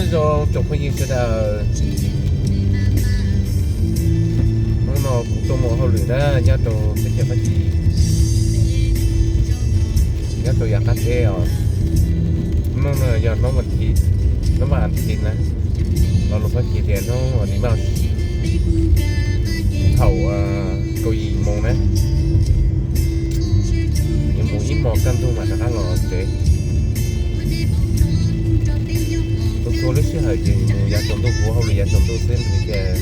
Nyob zoo tsoom phooj ywg sawv daws, hnub no kuv tuaj mus hauj lwm na, nyob rau teb chaws Fab Kis, nyob rau yav qab teb os. Hnub no yog hnub vas thiv, hnub vas thiv na, lo lus Fab Kis tias hnub vas thiv mas thaum kaum yim moos na, yuav mus ib hmos kaj ntug mas rov qab los tsev. Txhua txhua lub sij hawm ces mus yav tsaus ntuj, kuv hauj lwm yav tsaus ntuj xwb vim tias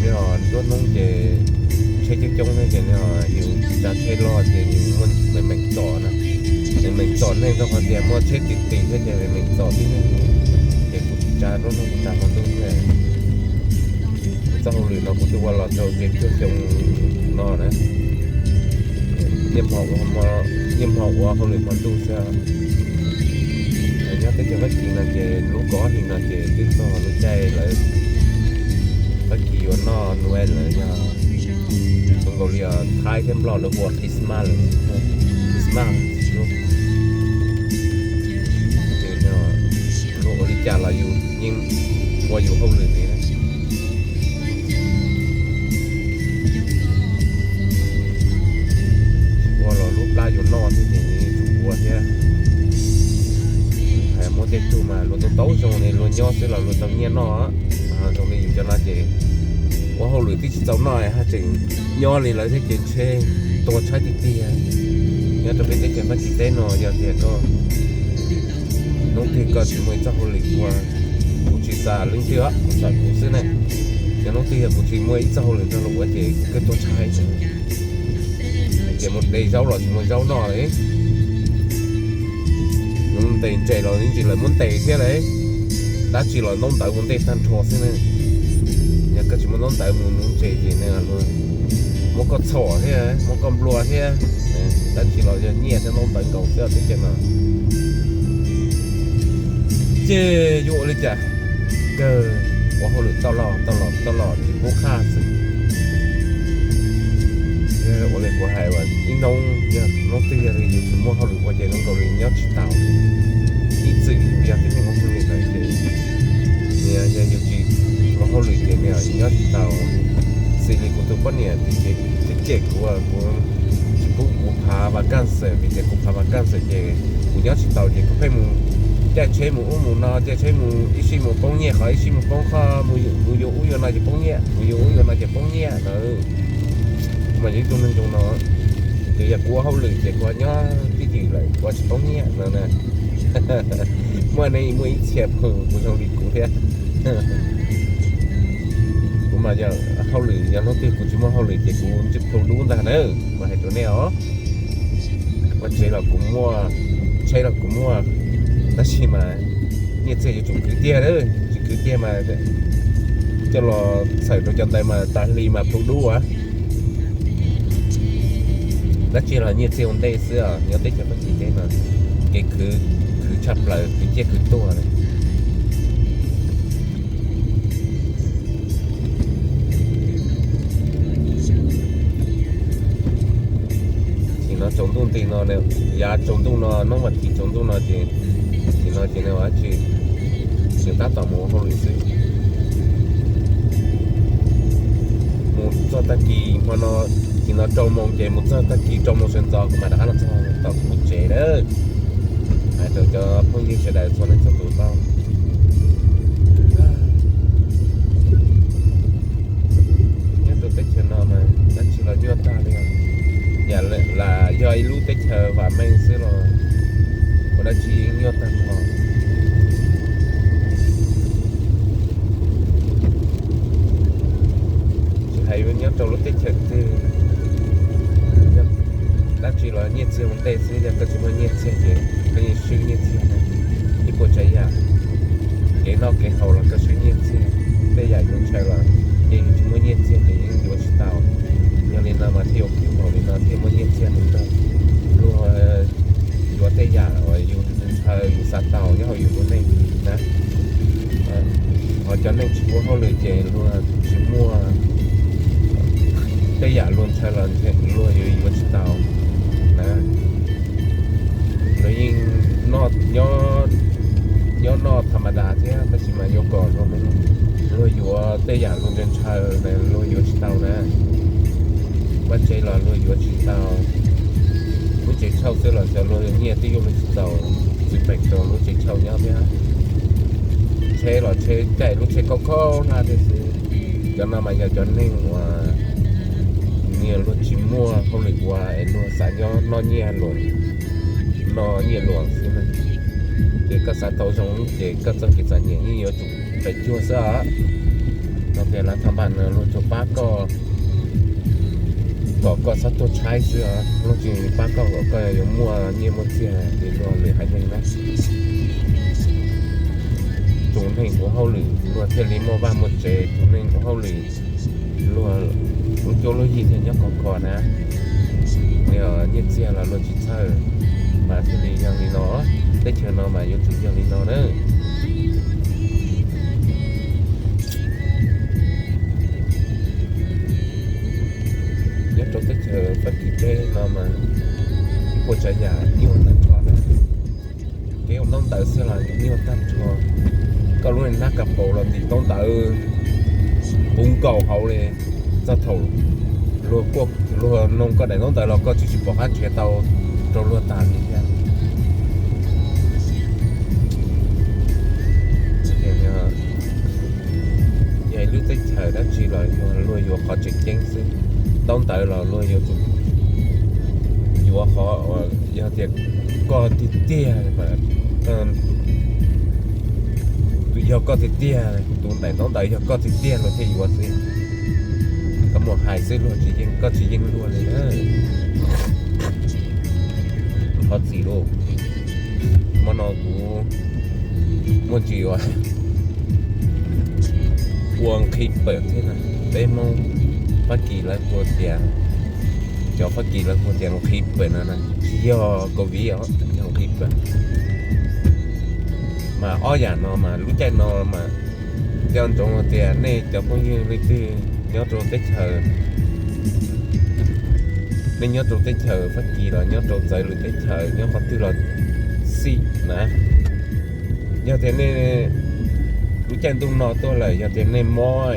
nws nruab hnub ces tsheb coob coob thiab ces nws yus tsav tsheb loj ces nws muaj meem txom na, meem txom neeg rau qhov tias muaj tsheb tis tis thiab ces meem txom tib neeg. Ces kuv tsis tsav nruab hnub, kuv tsav hmo ntuj thiab. Txoj hauj lwm no kuv twb ua los tau txog xyoo no na. Niaj hmo ua hauj lwm hmo ntuj xwb. Nyob teb chaws Fab Kis no ces lub kaum ob hlis no ces twb txog lub caij lawv, Fab Kis yuav noj Nuv Ej lawm, yog zoo nkaus li Thaib thiab Nplog lawv hu ua Christmas lawm, Christmas. Ces ua li cas los yus yeej ua yus hauj lwm li na. Ua los lub plab yus noj thiab ces yeej tsum ua thiab. Hais muaj tej tug mas luag tau tau zoo li luag nyob xwb los luag tau nyiaj noj. Zoo li yus cov no ces ua hauj lwm twb tsis txaus noj haj tseem nyob li lawv thiab ces ntshe tuag tshaib tiag tiag. Nyob rau peb teb chaws Fab Kis teb no yog tias koj hnub twg koj tsis muaj ib txoj hauj lwm ua, kuv tsis xav leej twg os, kuv xav kuv xwb na. Yog hnub twg yog kuv tsis muaj ib txoj hauj lwm nrog luag ua ces kawg tuag tshaib. Ces mus de zaub los tsis muaj zaub noj li. Mus ntes ntses los ib ntsis lawv muab ntes thiab lauj. Dab tsi los ntaub ntawv ua ntej tag nrho xwb na. Yog koj tsis muaj ntaub ntawv mus nuv ntses ces nws muab koj txhom thiab muab koj nplua thiab. Dab tsi los yog nyiaj thiab ntaub ntawv nkaus xwb teb chaws no. Ces yuav ua li cas, kawg ua hauj lwm tau los tau los tau los tsis pub qhaj xwb. Ua li kuv hais uas ib hnub yog hnub twg yog yus tsis muaj hauj lwm ua ces zoo nkaus li nyob tsis tau. Ib txwm yog tib neeg ua hauj lwm lawm ces nws yog yus tsis ua hauj lwm ces nws nyob tsis tau. Xws li kuv tus poj niam ces cem kuv, kuv tsis pub kuv phav vas kaj xwm vim tias kuv phav vas kaj xwm ces kuv nyob tsis tau ces kuv pheej mus caij tsheb mus ub mus no, caij tsheb mus ib sij mus poob nyiaj qhov ib sij mus poob qhov, mus yuav ub yuav no ces poob nyiaj, mus yuav ub yuav no ces poob nyiaj ntawd. Kuv mas yog ib tug neeg zoo no, ces yog kuv ua hauj lwm ces kuv nyob tib ywm lawm kuv tsis poob nyiaj no na. Muaj nej muaj ib txhia phooj ywg zoo li kuv thiab. Kuv mas yog hauj lwm, yog hnub twg kuv tsis muaj hauj lwm ces kuv ntsej plhu dub ntag na, kuv hais rau nej os. Ua tsev los kuv muaj, tsheb los kuv muaj, tab sis mas nyiaj txiag yuav tsum khwv tiag, tsis khwv tiag mas coj los txhawm rau cov ntawd mas tas hli mas plhu dub as. Dab tsi los nyiaj txiag ua ntej xwb os, nyob teb chaws Fab Kis teb no kev khwv, khwv tshaj plaws, khwv ciaj khwv tuag li. Nim no tsaus ntuj nti no, yav tsaus ntuj no, hnub vas thiv tsaus ntuj no ces, nim no ces nws ua dab tsi, nws tab tom mus ua hauj lwm xwb. Mus txog tag kis hmo no, nim no rau moos ces mus txog tag kis rau moos sawv ntxov kuv mam rov qab los txog tom kuv lub tsev lawm. Hais rau cov phooj ywg sawv daws txhua leej txhua tus paub. Nyob rau teb chaws no mas dab tsi los nyuaj tag li os. Yam lam yog ib lub teb chaws vam meej xwb los ua dab tsi yeej nyuaj tag nrho. Tsis hais nyob rau lub teb chaws twg, dab tsi los nyiaj txiag ua ntej xwb, yog koj tsis muaj nyiaj txiag ces koj yeej swb nyiaj txiag ib puas tsav yam. Kev noj kev haus los koj swb nyiaj txiag, tej yam yuav ntshaw los yeej tsis muaj nyiaj txiag ces yeej yuav tsis tau. Yog li no mas thiaj ua khwv npaum li no thiaj muaj nyiaj txiag mus rau luag yuav tej yam uas yus ntshaw yus xav tau nyob hauv yus lub neej na. Ho cov neeg tsis ua hauj lwm ces luag tsis muaj tej yam luag ntshaw los luag yuav yuav tsis tau na. Luag yeej nyob, nyob Tej yam luag ntshaw ntshaw luag yuav tsis tau na. Vaj tsev los luag yuav tsis tau. Lub tsev tsauj xwb los xyov luag nyiaj twb yuav luag tsis txaus txiv peem rau lub tsev tsauj nyob thiab. Tsheb los tsheb caij lub tsheb khaub khaub hlab thiab xwb. Cov no mas yog cov neeg uas niag luag tsis muaj hauj lwm ua es luag xav nyob noj nyiaj luam, noj nyiaj luam xwb na. Ces koj xav tau zoo ces koj txoj kev txom nyem yeej yuav tsum pes cuag xwb os. Tau tias lawv thaj npaj no luag tsuas pab koj kom koj txhob tuag tshaib xwb os, luag tsis pab koj kom koj yuav muaj nyiaj muaj txiag li luag lwm haiv neeg na. Tus neeg ua hauj lwm luag thiaj li muaj vaj muaj tsev, tus neeg ua hauj lwm luag lub cuab lub yig thiaj nyob khov kho na. Nyiaj txiag los luag tsis txhawj, mas thiaj li yog li no, teb chaws no mas yuav tsum yog li no na. Nyob rau teb chaws Fab Kis teb no mas ib puas tsav yam nyuaj tag nrho na. Kev ua ntaub ntawv xwb los nyuaj tag nrho. Koj lub nab kas paus los ntim ntaub ntawv puv nkaus hauv li, txog thaum luag, luag noog koj daim ntaub ntawv los koj tsis tsis pom qab nrhiav tau rau luag tas li thiab. Yog ib lub teb chaws dab tsi los luag yuav qhov tseem ceeb xwb. Ntaub ntawv los luag yuav tsum yuav qhov, yog tias koj tiag tiag, yog koj tiag tiag, tus daim ntaub ntawv yog koj tiag tiag luag thiaj yuav xwb. Koj muaj hais xwb luag tsis yeej, koj tsis yeej luag li na. Thov txim lauj. Hmo no kuv muaj ntsis ua, ua nqhis pawm thiab na. Peb Hmoob Fab Kis lawv hu tias, cov Fab Kis lawv hu tias nqhis pawm no na, tsis yog COVID os, yog nqhis pawm. Mas ob yam no mas lub caij no mas coj ntsoov tias nej cov phooj ywg leej twg nyob rau teb chaws, nej nyob rau teb chaws Fab Kis los nyob rau txawv lwm teb chaws, nyob qhov twg los xij na. Yog tias nej lub caij ntuj no tuaj lawm, yog tias nej mob,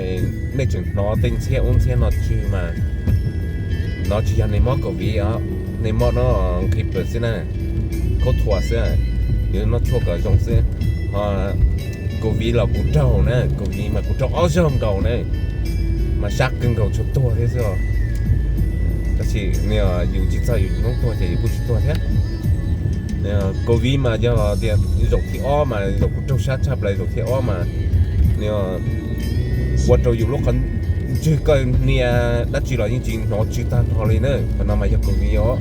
nej tseem hnov tej ntxhiab ub ntxhiab no tsw mas no tsis yog nej mob COVID os, nej mob no nqhis pawm xwb na, khaub thuas xwb, yuav noj tshuaj kom zoo xwb. Ho COVID los kuv raug na, COVID mas kuv raug ob zaug nkaus na, mas sab kawg nkaus tsuas tuag thiab xwb os. Tab sis yus tsis txog yus hnub tuag ces yus kuj tsis tuag thiab. COVID mas yog tias zaum thib ob mas zaum kuv raug sab tshaj plaws zaum thib ob mas ua rau yus lub qhov ntswg koj hnia dab tsi los yeej tsis hnov tsw tag nrho li na. Qhov no mas yog COVID os.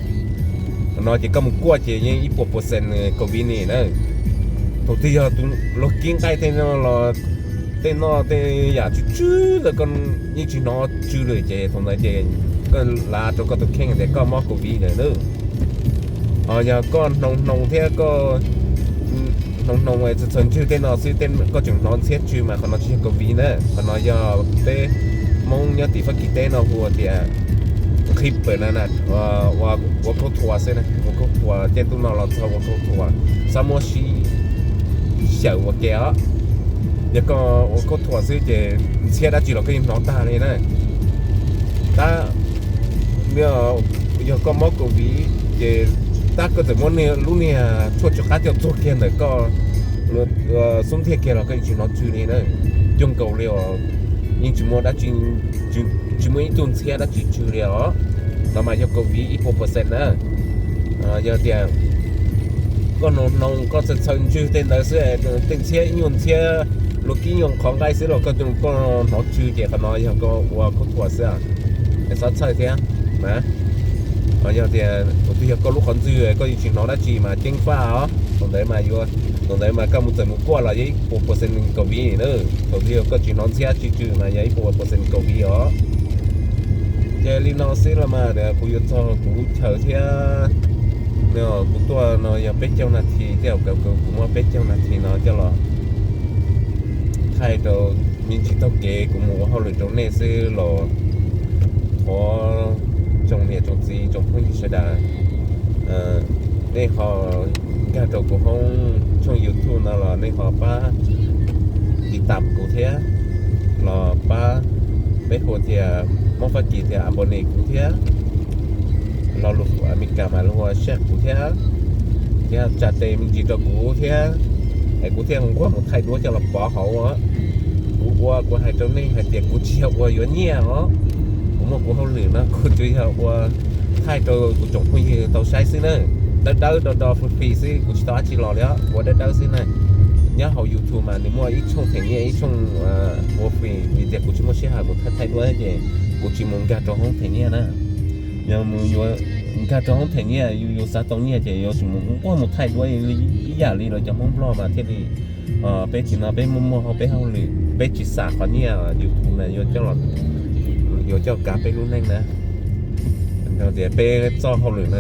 Qhov no ces koj mus kuaj ces yeej ib puas percent COVID ni na. Thaum twg yog luag kib nqaij tej no los, tej noj tej yam tsw tsw ntawd koj yeej tsis hnov tsw lawm ces thaum ntawd ces koj lav rau koj tus kheej tias koj mob COVID lawm na. Ho yog koj hnoos hnoos thiab koj hnoos hnoos txhaws ntswg tej no xwb koj tseem hnov ntxhiab tsw mas qhov no tsis yog COVID na, qhov no yog peb Hmoob nyob tim Fab Kis teb no hu tias nqhis pawm na, ua khaub thuas xwb na, ua khaub thuas, caij ntuj no los txog ua khaub thuas, xab muab sib xyaw ua ke os. Yog koj ua khaub thuas xwb ces ntxhiab dab tsi los koj yeej hnov tag li na. Tab yog koj mob COVID ces tab koj txawm muab lub niag tshuaj tsw qab coj txuag kiag ntawm koj xub ntiag kiag los koj yeej tsis hnov tsw li na. Coob nkaus li os, yeej tsis muaj dab tsi, tsis muaj ib tug ntxhiab dab tsi tsw li os. No mas yog COVID ib puas percent na. Yog tias koj hnoos hnoos koj txhaws txhaws ntswg tej ntawd xwb, tej ntxhiab ib nyuag ntxhiab luag kib nyuag qhov nqaij xwb los koj hnov tsw ces qhov no yog koj ua khaub thuas xwb, es txhob txhawj thiab na. Yog tias thaum twg yog koj lub qhov ntswg koj yuav tsis hnov dab tsi mas ceeb faj os, thaum ntawd mas yuav, thaum ntawd mas koj mus txawm mus kuaj los yog ib puas percent COVID na. Thaum twg yog koj tsis hnov ntxhiab dab tsi tsw mas yog ib puas percent COVID os. Ces li no xwb los mas kuv yuav txog kuv lub chaw thiab. Kuv tuaj no yog peb caug nas this thiab, kuv muab peb caug nas this no coj los thaij rau me ntsis taug kev kuv mus ua hauj lwm rau nej xwb los thov tsoom niam tsoom txiv tsoom phooj ywg sawv daws, nej ho nkag rau kuv hoob tshooj YouTube no los nej ho pab tiv tam kuv thiab. los pab, peb hu tias, Hmoob Fab Kis tias abonné kuv thiab, lo lus Amelikas mas luag hu share kuv thiab, thiab tsa tes me ntsis rau kuv thiab, es kuv thiaj nquag mus thaij duab coj los pov hauv. Kuv ua, kuv hais rau nej hais tias kuv tsis yog ua yuav nyiaj os, kuv muaj kuv hauj lwm no kuv tsuas yog ua thaij rau kuv tsoom phooj ywg tau saib xwb na. Dawb dawb do do free free xwb, kuv tsis tau dab tsi los li os, ua dawb dawb xwb na. Nyob hauv YouTube mas nws muaj ib tshooj them nyiaj, ib tshooj ua free, vim tias kuv tsis muaj sij hawm mus thaij thaij duab ces kuv tsis mus nkag rau hoob them nyiaj na. Yog mus yuav nkag rau hoob them nyiaj, yus xav tau nyiaj ces yuav tsum mus nquag mus thaij duab ib yam li lawv cov Hmoob Nplog mas thiaj li. Peb tsis no, peb muaj muaj hauv peb hauj lwm, peb tsis xav qhov nyiaj YouTube na yuav coj, yuav coj kav peb lub neej na. Tias peb txoj hauj lwm no,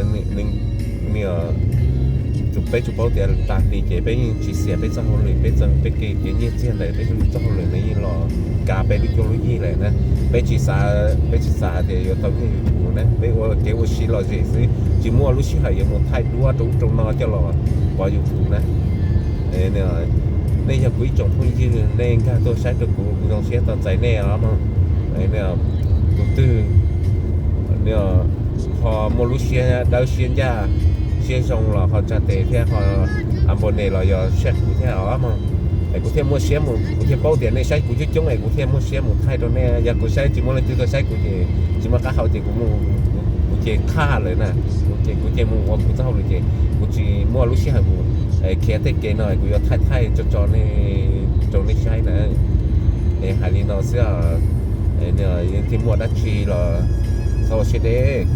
peb tsuas paub tias tas hli ces peb yeej tsis xiam peb txoj hauj lwm, peb txoj, peb kev nyiaj txiag ntawd, peb txoj hauj lwm no yeej los kav peb lub cuab lub yig lawm na. Peb tsis xav, peb tsis xav tias yuav tau nyiaj YouTube na, peb ua kev ua si lom zem xwb, tsis muaj lub sij hawm yuav mus thaij duab rau ub rau no coj los pov YouTube na. Nej yog kuv ib tsoom phooj ywg, nej nkag tuaj saib rau kuv, kuv zoo siab tau txais nej os mog. Tus twg ho muaj lub siab dawb siab ncaj, siab zoo los ho tsa tes thiab ho abonné los yog share kuv thiab os mog. Es kuv thiaj muaj siab mus, kuv thiaj paub tias nej saib kuv coob coob es kuv thiaj muaj siab mus thaij rau nej. Yog kuv saib tsis muaj leej twg tuaj saib kuv ces tsis muaj qab hau ces kuv, kuv ces qhaj lawm na. Kuv ces kuv ces mus ua kuv txoj hauj lwm ces kuv tsis muaj lub sij hawm mus khiav tej kev no, kuv yuav thaij thaij tso tso rau nej saib na. Es hais li no xwb, thiaj muaj dab tsi los txhob ua siab deb.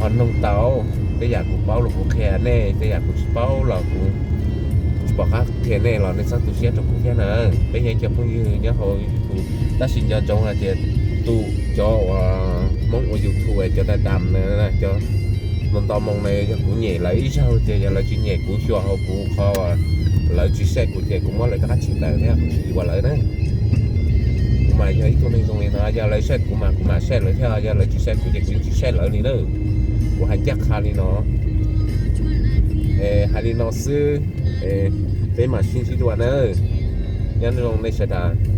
Ho noog tau tej yam kuv paub los kuv qhia nej, tej yam kuv tsis paub los kuv tsis pom qab qhia nej los nej txhob tu siab rau kuv thiab na. Peb yog ib co phooj ywg nyob hauv YouTube, tab sis nco ntsoov hais tias tus, cov uas Hmoob ua YouTube, cov da dam na, cov nto nto moo na, yog kuv nyem lawv ib zaug ces yog lawv tsis nyem kuv xyuas hauv kuv qhov, lawv tsis share kuv ces kuv muab lawv rov qab tsis tawm thiab kuv tsis yuav lawv na. Kuv mas yog ib tug neeg zoo li no, yog lawv share kuv mas kuv mam share lawv thiab, yog lawv tsis share kuv ces kuv yeej tsis share lawv li na. Kuv hais ncaj qha li no. Hais li no xwb, peb mam sib ntsib dua na. Nyob zoo nej sawv daws.